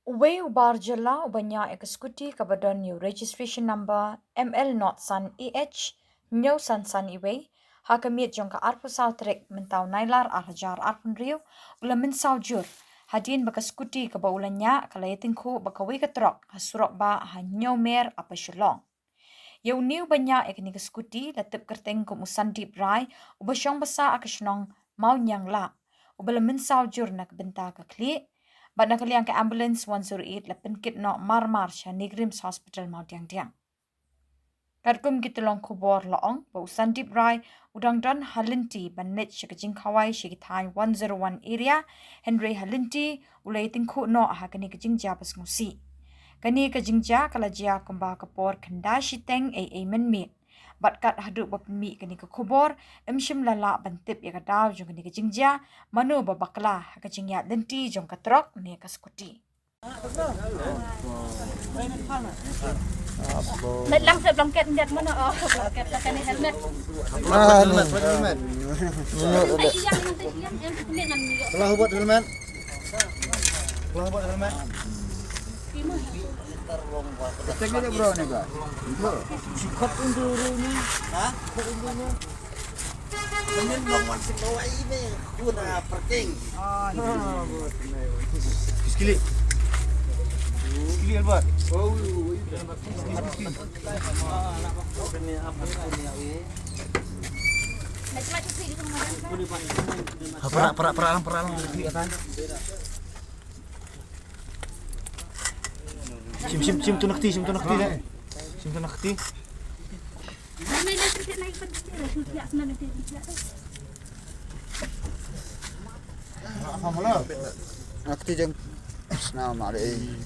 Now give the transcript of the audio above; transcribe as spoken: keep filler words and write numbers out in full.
Uwei u bar jylla uba ñiah ïa ka scooty kaba don ïa u registration number M L not san A H hynñiew san san uwei, ha ka miet jong ka arphew saw tarik mynta u Nailar ar hajar arphew hynriew, u la mynsaw jur hadien ba ka scooty kaba u la ñiah ka la ïatyngkhuh bad kawei ka trok ha surok bah ha Hynñiewmer, Upper Shillong. Ïa une uba ñiah ïa kane ka scooty la tip kyrteng kum u Sandeep Rai, uba shong basa ha ka shnong Mawnianglah, uba la mynsaw jur na ka bynta ka khlieh, bad na ka liang ka ambulance one zero eight la pynkit noh mar mar sha NEIGRIHMS Hospital Mawdiangdiang. Katkum ki tyllong khubor la ong ba u Sandeep Rai u dang don ha lynti ban leit sha ka jingkhawai sha ki thaiñ one zero one area, hynrei ha lynti u la ïatyngkhuh noh ha kane ka jingjia ba sngewsih. Kane ka jingjia ka la jia kumba ka por khyndai shiteng ei ei mynmiet. Bad kat haduh ba pynmih kane ka khubor, ym shym la lah ban tip ïa ka daw jong kane ka jingjia, mano ba bakla ha ka jingïaid lynti jong ka trok ne ka scooty. Met lang sa blanket, met mano, oh, blanket la kane helmet. Ah, ni. Helmet, helmet. Ni, ni, ni. Yang nanti yang yang kena ngan ni. Telah buat helmet. Telah buat helmet. Cek aja, bro, ni, Kak. Bro. Sikot undur ni. Ha? Sikot undur ni. Mending long wan sing bawa ini. Guna parking. Ah, ni. Sikit. Sikit, Albert. Oh, oh, oh. Ha, perak, perak, perak lang, perak lang. Shim, shim, shim tu nakti, shim tu nakti deh. Shim tu nakti. Nakti jeng. Assalamualaikum.